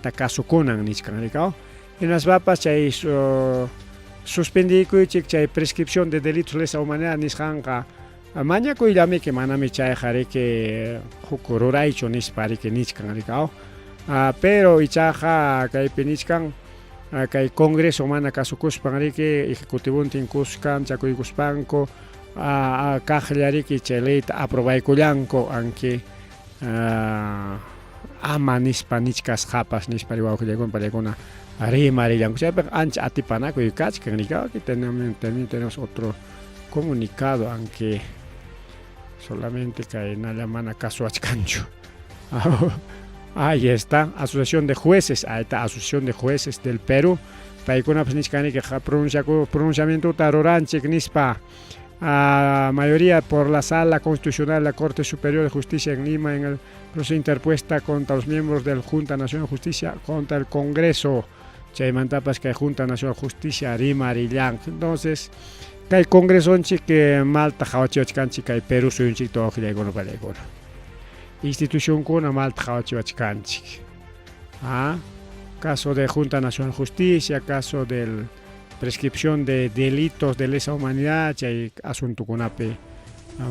Kasukunan nichkan rikaw. Hinaspapas chay suspendikuychik chay prescripción de delitos lesa humanidad nisqanqa mañakuyllamiki manami chayqa riki huk ruraychu nispa riki nichkan rikaw. Pero ichaqa kaypi nichkan kay Congreso mana kasukuspan riki ejecutivontin kuskan chakuykuspanku kaqlla riki chay leyta aprobaykullanku anki ama nispa nichkasqapas nispa wawqillaykuna pallaykuna rimarillanku. Chaypiqa ancha atipanakuy kachkan. Aquí también tenemos otro comunicado, aunque solamente kaynalla mana kasuachkanchu. Ahí está, Asociación de Jueces, ahí está, Asociación de Jueces del Perú. Paykunapas nichkaniki pronunciamientota ruranchik nispa. A mayoría por la Sala Constitucional de la Corte Superior de Justicia en Lima en el proceso interpuesta contra los miembros del Junta Nacional de Justicia contra el Congreso. Chaymantapas kay Junta Nacional de Justicia rimarillan. Entonces, kay Congresonchik malta qawachiwachkanchik kay Perú suyunchikta wawqillaykuna pallaykuna. Institucionkuna malta qawachiwachkanchik. Ah, caso de Junta Nacional de Justicia, caso del prescripción de delitos de lesa humanidad, chay asuntokunapi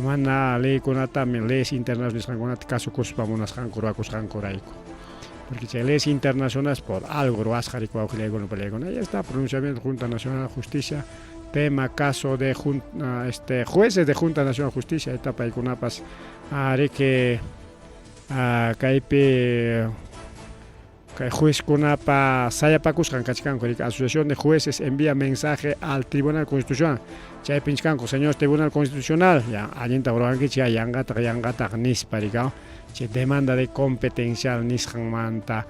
mana leykunata leyes internacionales nisqankunata kasukuspa munasqanku ruwakusqankurayku. Porque chay leyes internacionales por algo ruwasqa riki wawqillaykuna pallaykuna. Ahí está, pronunciamiento Junta Nacional de Justicia, tema caso de jueces de Junta Nacional de Justicia, ahí está paykunapas riki kaypi kay juezkunapa sayapakusqan kachkanku riki. Asociación de Jueces envía mensaje al Tribunal Constitucional. Chaypi nichkanku, señor Tribunal Constitucional, ya allinta ruwankichik ya yanqataq yanqataq nispa riki, chay demanda de competencial nisqanmanta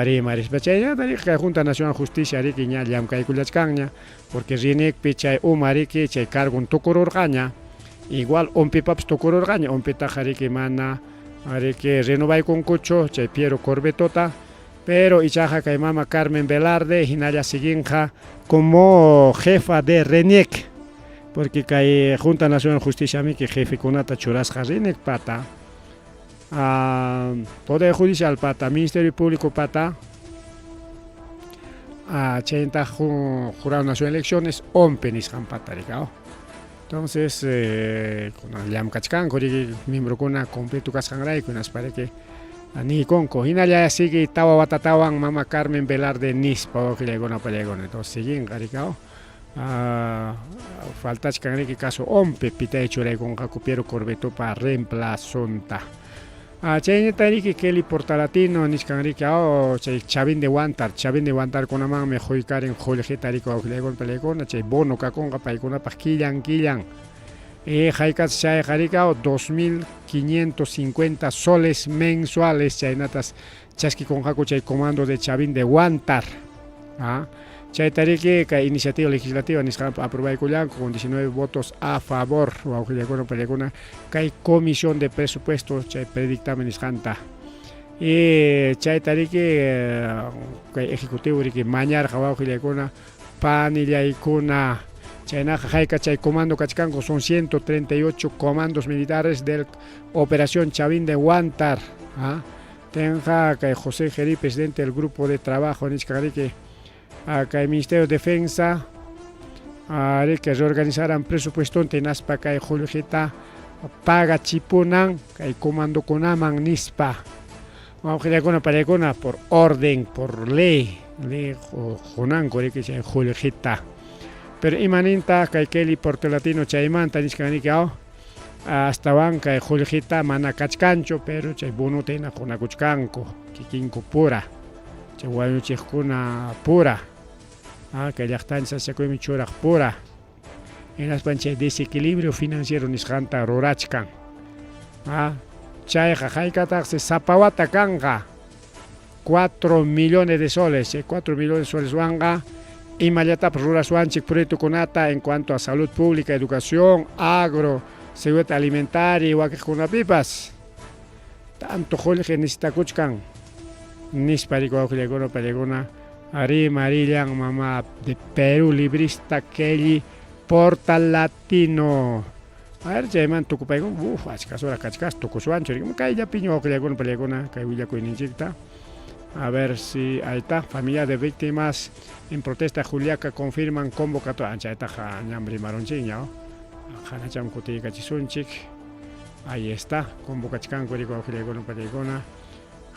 rimarispa. Chaynata riki kay Junta Nacional de Justicia riki ña llamkaykullachkanña, porque RENIECpi chay uma riki chay cargon tukururqaña, igual ONPEpapas tukururqaña, ONPEtaqa riki mana riki renovaykunkuchu chay Piero Corvetota, pero ichaqa kay mama Carmen Velarde hinalla siguinqa como jefa de RENIEC, porque kay Junta Nacional de Justicia miki jefekunata churasqa RENIEC pata, Poder Judicial pata, Ministerio Público pata, chayntaq Jurado Nacional de Elecciones, ONPE nisqan pata riki. Entonces, kunan llamkachkanku riki miembrokuna completo kasqanrayku hinaspa riki niykunku hinalla sigue tawa watatawan mama Carmen Velarde nispa wawqillaykuna pallaykuna. Entonces siguinqa riki. Faltachkan riki caso ONPE pitay churaykunqaku Piero Corvetopa reemplazonta. Chaynata riki Kelly Portalatino nichkan riki chay Chavín de Huántar, Chavín de Huántarkunamanmi quykarin qullqita riki wawqillaykuna pallaykuna, chay bono kakunqa paykunapaq killan killan. Hayk'as chayqa riki 2550 soles mensuales chaynatas chaskikunqaku chay comando de Chavín de Huántar. Chayta riki kay iniciativa legislativa nisqanpa aprobaykullanku con 19 votos a favor wawqillaykuna pallaykuna kay comisión de presupuesto chay predictamen nisqanta. Chayta riki kay ejecutivo riki mañarqa wawqillaykuna panillaykuna. Chaynaqa hayka chay comando kachkanku son 138 comandos militares del Operación Chavín de Huántar. Tenja kay José Jerí, presidente del grupo de trabajo nichkan riki kay Ministerio de Defensa riki reorganizaran presupuestonta hinaspa kay qullqita pagachipunan kay comandokunaman nispa. Wawqillaykuna pallaykuna por orden, por ley, ley qunanku riki chay qullqita. Pero imaninta kay Kelly Portolatino chaymanta nichkan riki astawan kay qullqita mana kachkanchu, pero chay bonuta hina qunakuchkanku kikinku pura, chay wañuchiqkuna pura, kay llaqtanchik sasachakuymi churaq pura. Hinaspan chay desequilibrio financiero nisqanta rurachkan. Chayqa hayk'ataqsi sapa wata kanqa 4 millones de soles, chay 4 millones de soleswanqa imallatapas ruraswanchik proyectokunata en cuanto a salud pública, educación, agro, seguridad alimentaria wakiqkunapipas. Tanto qullqi necesitakuchkan nispa riki wawqillaykuna pallaykuna rimarillan mama de Perú librista Kelly Portalatino. A ver, chaymanta tukupaykun, uf, achka hora kachkas tukusuanchu riki kayllapiña wawqillaykuna pallaykuna kay willakuyninchikta. A ver si ahí está. Familia de víctimas en protesta Juliaca confirman convocatoria. Chaytaqa ñam rimarunchikña. Hanacham kutiykachisunchik. Ahí está. Convocachkanku riki wawqillaykuna pachaykuna.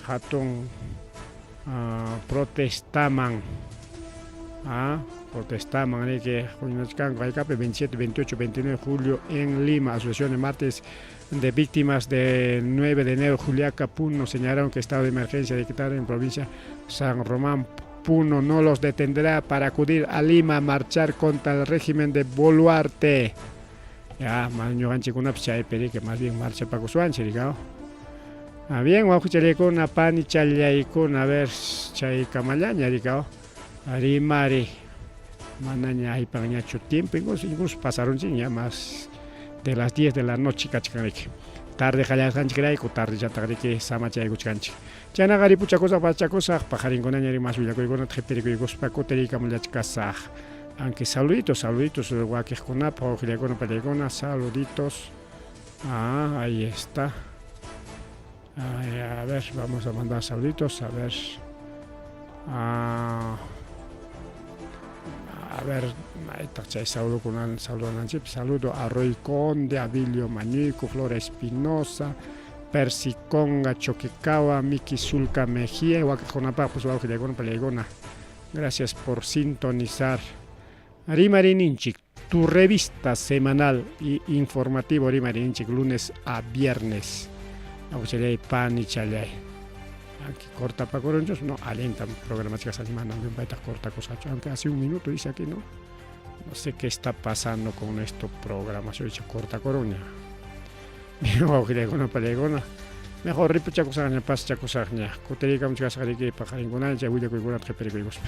Hatun protestaman. Protestaman riki huñunachkanku haykapi 27, 28, 29 de julio en Lima. Asociación de Martes de Víctimas de 9 de enero Juliaca Puno señalaron que estado de emergencia decretado en provincia San Román Puno no los detendrá para acudir a Lima a marchar contra el régimen de Boluarte. Ya, ñuqanchikkunapas chaypi riki más bien marchapakusuanchik riki. Ah, bien, wawqichallaykuna, panichallaykuna, a ver, chaykamallaña riki. Rimari, manaña aypanñachu tiempo, incluso, incluso pasarunchikña más de las 10 de la noche kachkan riki. Tarde qallasqanchikrayku, tardechataq riki samachaykuchkanchik. Chaynaqa ripuchakusaq, pachakusaq, paqarinkunaña ri mas willakuykunata qhipirikuykuspa kutiriykamullachkasaq. Aunque saluditos, saluditos wakiqkunapaq, wawqillaykuna, pachaykuna, saluditos. Ah, ahí está. Ay, a ver, vamos a mandar saluditos, a ver. Ah, a ver, chay saludo saludananchik. Saludo a Roy Conde, a Bilio Mañuico, Flora Espinosa, Percy Conga, Choquecawa, Miki Zulca Mejía, wakiqkunapaq, pues wawqillaykuna, pachaykuna. Gracias por sintonizar. Rimariyninchik, tu revista semanal y informativo Rimariyninchik, lunes a viernes. Awchallay, panichalay. Aquí cortapakurunchus, no, allintam programachkasani manam llumpaytaq cortakusqachu, aunque hace un minuto dice aquí, ¿no? No sé qué está pasando con nuestro programación, dice cortakuruña. Bien, wawqillaykuna, pachaykuna. Mejor ripuchakusaqña, pasachakusaqña. Kutiriykamuchkasaq riki paqarinkunaña chay willakuykunata qhipirikuykuspa.